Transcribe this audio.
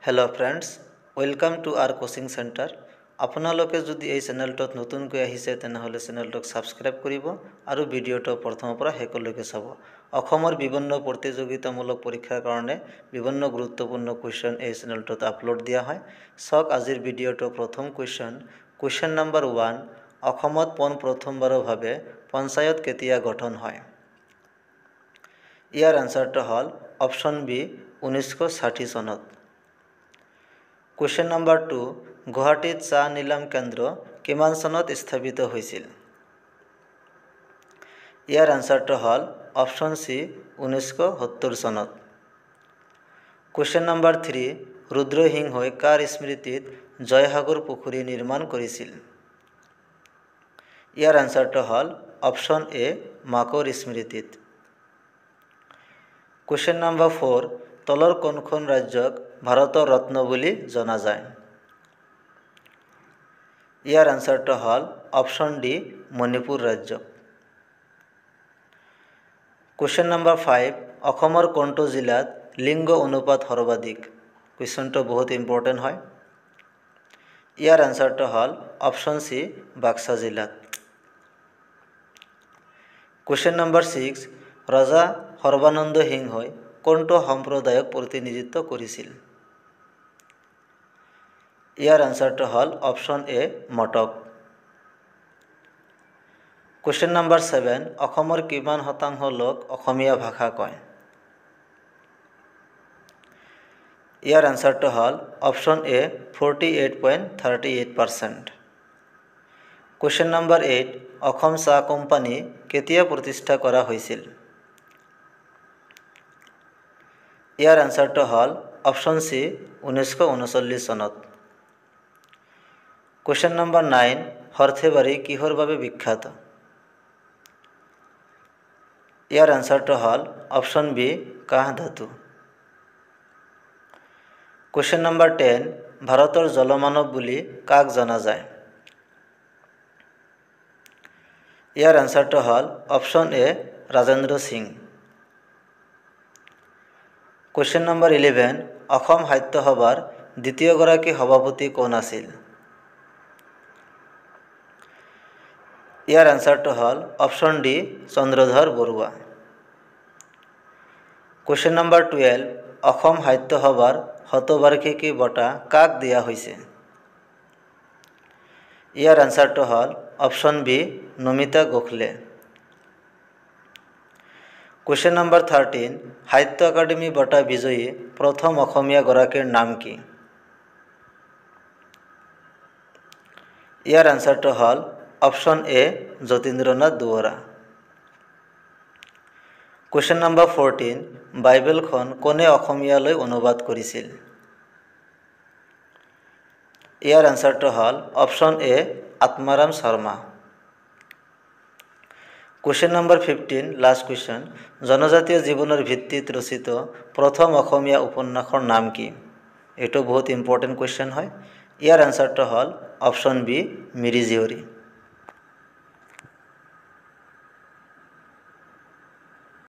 Hello friends, welcome to our coaching center. আপোনালোকে যদি এই চেনেলটোত নতুনকৈ আহিছে, তেনেহ'লে চেনেলটোক ছাবস্ক্ৰাইব কৰিব আৰু ভিডিঅ'টো প্ৰথমৰ পৰা শেষলৈকে চাব। অসমৰ বিভিন্ন প্ৰতিযোগিতামূলক পৰীক্ষাৰ কাৰণে বিভিন্ন গুৰুত্বপূৰ্ণ কুৱেশ্যন এই চেনেলটোত আপলোড দিয়া হয়। চাওক আজিৰ ভিডিঅ'টো। প্ৰথম কুৱেশ্যন, কুৱেশ্যন নাম্বাৰ 1, অসমত পোন প্ৰথমবাৰৰ বাবে পঞ্চায়ত কেতিয়া গঠন হয়? ইয়াৰ এনচাৰটো হ'ল অপশ্যন বি, 1960 চনত। কুৱেশ্যন নাম্বাৰ 2, গুৱাহাটীত চাহ নিলাম কেন্দ্ৰ কিমান চনত স্থাপিত হৈছিল? ইয়াৰ এনচাৰটো হ'ল অপশ্যন চি, 1970 চনত। কুৱেশ্যন নাম্বাৰ 3, ৰুদ্ৰসিংহই কাৰ স্মৃতিত জয়সাগৰ পুখুৰী নিৰ্মাণ কৰিছিল? ইয়াৰ এনচাৰটো হ'ল অপশ্যন এ, মাকৰ স্মৃতিত। কুৱেশ্যন নাম্বাৰ 4, তলৰ কোনখন ৰাজ্যক ভাৰতৰ ৰত্ন বুলি জনা যায়? ইয়াৰ এনচাৰটো হ'ল অপশ্যন ডি, মণিপুৰ ৰাজ্য। কুৱেশ্যন নাম্বাৰ 5, অসমৰ কোনটো জিলাত লিংগ অনুপাত সৰ্বাধিক? কুৱেশ্যনটো বহুত ইম্পৰ্টেণ্ট হয়। ইয়াৰ এনচাৰটো হ'ল অপশ্যন চি, বাক্সা জিলাত। কুৱেশ্যন নাম্বাৰ 6, ৰজা সৰ্বানন্দ সিংহই কোনটো সম্প্ৰদায়ক প্ৰতিনিধিত্ব কৰিছিল? ইয়াৰ এনচাৰটো হ'ল option A, Matak. Question number 7, অসমৰ কিমান শতাংশ লোক অসমীয়া ভাষা কয়? ইয়াৰ এনচাৰটো হ'ল option A, 48.38%. Question number 8, Assam চাহ কোম্পানী কেতিয়া প্ৰতিষ্ঠা কৰা হৈছিল? ইয়াৰ এনচাৰটো হ'ল অপশ্যন চি, 1939 চনত। কুৱেশ্যন নম্বৰ 9, সৰ্থেবাৰী কিহৰ বাবে বিখ্যাত? ইয়াৰ এনচাৰটো হ'ল অপশ্যন বি, কাঁহ ধাতু। কুৱেশ্যন নম্বৰ 10, ভাৰতৰ জলমানৱ বুলি কাক জনা যায়? ইয়াৰ এনচাৰটো হ'ল option A, Rajendra Singh. Question number 11, Assam সাহিত্য সভাৰ দ্বিতীয়গৰাকী সভাপতি কোন আছিল? ইয়াৰ এনচাৰটো হ'ল option D, Chandradhar Barua. Question number 12, Assam সাহিত্য সভাৰ শতবাৰ্ষিকী বঁটা কাক দিয়া হৈছে? ইয়াৰ এনচাৰটো হ'ল option B, Namita Gokhale. Question number 13, সাহিত্য একাডেমী বঁটা বিজয়ী প্ৰথম অসমীয়া গৰাকীৰ নাম কি? ইয়াৰ এনচাৰটো হ'ল option A, Jatindranath Duwara. Question number 14, বাইবেলখন কোনে অসমীয়ালৈ অনুবাদ কৰিছিল? ইয়াৰ এনচাৰটো হ'ল option A, Atmaram Sharma. Question number 15, last question, জনজাতীয় জীৱনৰ ভিত্তিত ৰচিত প্ৰথম অসমীয়া উপন্যাসৰ নাম কি? এইটো বহুত ইম্পৰ্টেণ্ট কুৱেশ্যন হয়। ইয়াৰ এনচাৰটো হ'ল অপশ্যন বি, মিৰি জীয়ৰী।